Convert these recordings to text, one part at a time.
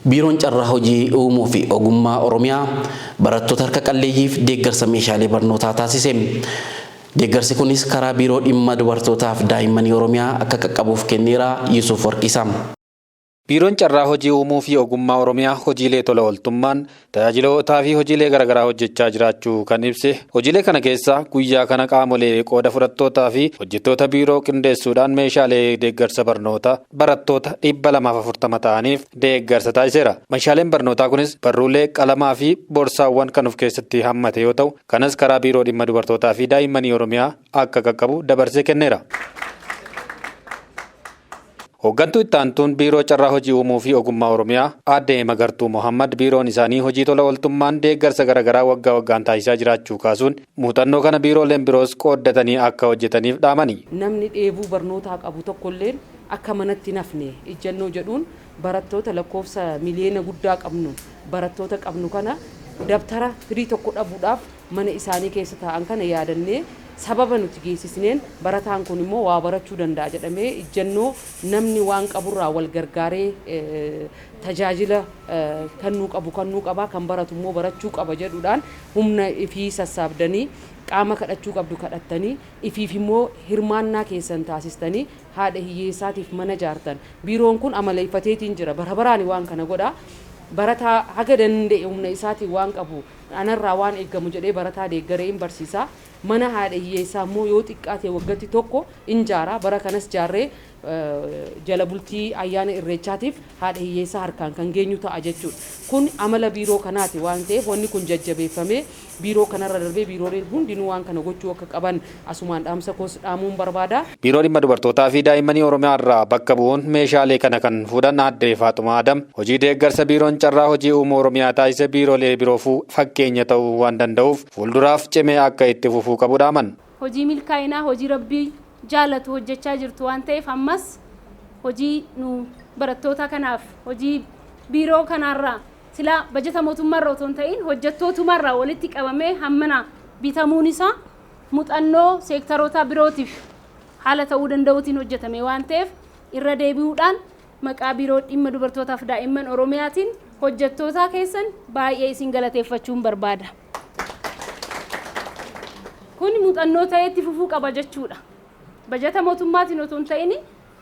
Biiroon Carraa Hojii Uumuu fi Ogummaa Oromiyaa barattoota harka qalleeyyiif deeggarsa meeshaalee barnootaa taasise. Deeggarsi kunis karaa Biiroo Dhimma Dubartootaaf Daa'immanii Oromiyaa akka qaqqabuuf kenneera. Yuusuf Warqiisaa. Biiroon Carraa Hojii Uumuu fi Ogummaa Oromiyaa hojiilee tola ooltummaan tajaajilootaa fi hojiilee garaagaraa hojjechaa jiraachuu kan ibse, hojiilee kana keessaa guyyaa kana qaamolee qooda fudhattootaa fi hojjettoota biiroo qindeessuudhaan meeshaalee deeggarsa barnootaa barattoota 240 ta'aniif deeggarsa taasiseera. Meeshaaleen barnootaa kunis barruulee, qalamaa fi borsaawwan kan of keessatti hammate yoo ta'u, kanas karaa Biiroo Dhimma Dubartootaa fi Daa'immanii Oromiyaa akka qaqqabu dabarsee kenneera. Hooggantuu itti aantuun Biiroo Carraa Hojii Uumuu fi Ogummaa Oromiyaa Aadde Magartuu Mohammad biiroon isaanii hojii tola ooltummaan deeggarsa garaagaraa waggaa waggaan taasisaa jiraachuu kaasuun, muuxannoo kana biirooleen biroos qooddatanii akka hojjetaniif dhaamani. Namni dheebuu barnootaa qabu tokkolleen akka manatti nafne ijjannoo jedhuun barattoota lakkoofsa miliyoona guddaa qabnu, barattoota qabnu kana dabtara firii tokko dhabuudhaaf mana isaanii keessa taa'an kana yaadannee, sababa nuti geessisneen barataan kun immoo waa barachuu danda'a jedhamee, ijjannoo namni waan qaburraa wal gargaaree tajaajila kennuu qabu kennuu qabaa, kan baratu immoo barachuu qaba jedhuudhaan, humna ifii sassaabdanii, qaama kadhachuu qabdu kadhattanii, ifiif immoo hirmaannaa keessan taasistanii haadha hiyyeessaatiif mana jaartan. Biiroon kun amaleeffateetiin jira, bara baraan waan kana godha. Barataa haga danda'e humna isaatiin waan qabu, anarraa waan eeggamu jedhee barataa deeggaree hin barsiisa. Mana haadha hiyyeessaa immoo yoo xiqqaate waggatti tokko in jaara. Bara kanas jaarree jala bultii ayyaana Irreechaatiif haadha hiyyeessaa harkaan kan geenyu ta'a jechuudha. Kun amala biiroo kanaati waan ta'eef, wanni kun jajjabeeffamee biiroo kanarra darbee biirooleen hundinuu waan kana gochuu akka qaban asumaan dhaamsa koos dhaamuun barbaada. Biiroo Dhimma Dubartootaa fi Daa'immanii Oromiyaa irraa bakka bu'uun meeshaalee kana kan fuudhan Aadde Faaxumaa Adam hojii deeggarsa Biiroon Carraa Hojii Uumuu Oromiyaa taasise biiroolee biroofuu fakkeenya ta'uu waan danda'uuf fuulduraaf cimee akka itti fufuu qabu dhaaman. Hojii milkaa'inaa, hojii Rabbii jaalatu hojjechaa jirtu waan ta'eef, ammas hojii nu barattoota kanaaf hojii biiroo kanaarraa silaa bajata mootummaarraa otoo hin ta'in hojjettootumarraa walitti qabamee hammana bitamuun isaa muuxannoo seektaroota birootiif haala ta'uu danda'uutiin hojjetame waan ta'eef, irra deebi'uudhaan maqaa Biiroo Dhimma Dubartootaaf Daa'imman Oromiyaatiin hojjettoota keessan baay'ee isin galateeffachuun barbaada. Kun muuxannoo ta'ee itti fufuu qaba jechuudha. Bajata mootummaatiin otoo hin ta'in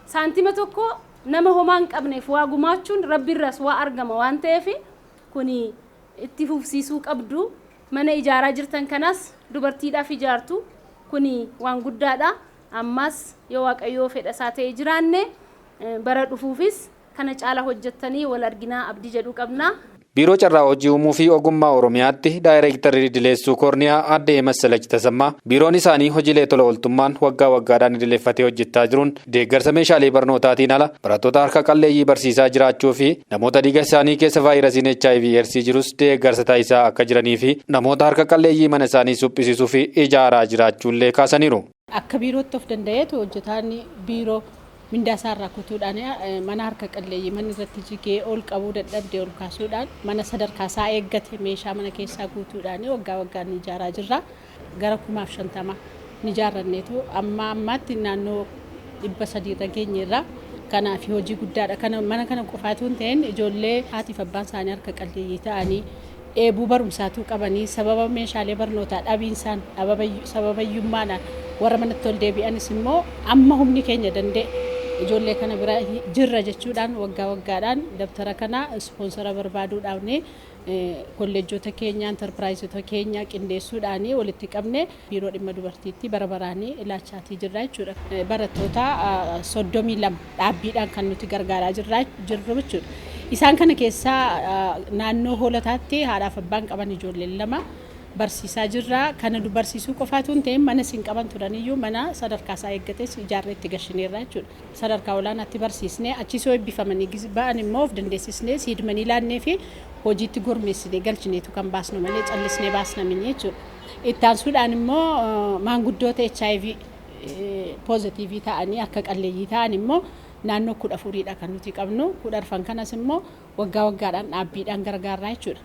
saantima tokko nama homaa hin qabneef waa gumaachuun Rabbiirraas waa argama waan ta'eef, kun itti fufsiisuu qabdu. Mana ijaaraa jirtan kanas dubartiidhaaf ijaartu, kun waan guddaadha. Ammas yoo Waaqayyoo fedha isaa ta'e jiraanne, bara dhufuufis kana caala hojjettanii wal arginaa abdii jedhu qabna. Biiroo Carraa Hojii Uumuu fi Ogummaa Oromiyaatti Daayireektarri Idileessuu Koorniyaa Aadde Massalach Tasammaa biiroon isaanii hojiilee tola ooltummaan waggaa waggaadhaan idileeffatee hojjechaa jiruun deeggarsa meeshaalee barnootaatiin ala barattoota harka qalleeyyii barsiisaa jiraachuu fi namoota dhiiga isaanii keessa vaayirasiin HIV eersii jirus deeggarsa taasisaa akka jiranii fi namoota harka qalleeyyii mana isaanii suphisisuu fi ijaaraa jiraachuullee kaasaniiru. Akka biirootti of danda'eetu hojjetaan biiroo mindaa isaarraa kutuudhaan mana harka qalleeyyii manni irratti jigee ol qabuu dadhabde ol kaasuudhaan, mana sadarkaa isaa eeggate meeshaa mana keessaa guutuudhaan waggaa waggaan ni ijaaraa jirra. Gara 1050 ni ijaarranneetu amma ammaatti naannoo 300 irra geenyeerra. Kanaaf hojii guddaadha. Kana mana kana qofaatu hin ta'in, ijoollee haatiif abbaan isaanii harka qalleeyyii ta'anii dheebuu barumsaatuu qabanii sababa meeshaalee barnootaa dhabiinsaan sababa hiyyummaadhaan warra manatti ol deebi'anis immoo amma humni keenya danda'e ijoollee kana bira jirra jechuudhaan waggaa waggaadhaan dabtara kana ispoonsara barbaaduudhaan, kolleejjota keenya, intarpiraayizota keenya qindeessuudhaan walitti qabne Biiroo Dhimma Dubartiitti bara baraanii ilaachaatii jirra jechuudha. Barattoota 32 dhaabbiidhaan kan nuti gargaaraa jirru jechuudha. Isaan kana keessaa naannoo Hoolataatti haadhaaf abbaan qaban ijoolleen lama barsiisaa jirra. Kana barsiisuu qofaatu hin ta'in, mana isin qaban turaniyyuu mana sadarkaa isaa eeggates ijaarree itti gashineerra jechuudha. Sadarkaa olaanaatti barsiisnee achisoo eebbifamanii ba'an immoo of dandeessisnee seed money laannee fi hojiitti gurmeessinee galchineetu kan baasnu malee callisnee baasnamini jechuudha. Itti aansuudhaan immoo maanguddoota HIV positive ta'anii akka qalleeyyii ta'an immoo naannoo 14dha kan nuti qabnu. 14 kanas immoo waggaa waggaadhaan dhaabbiidhaan gargaarraa jechuudha.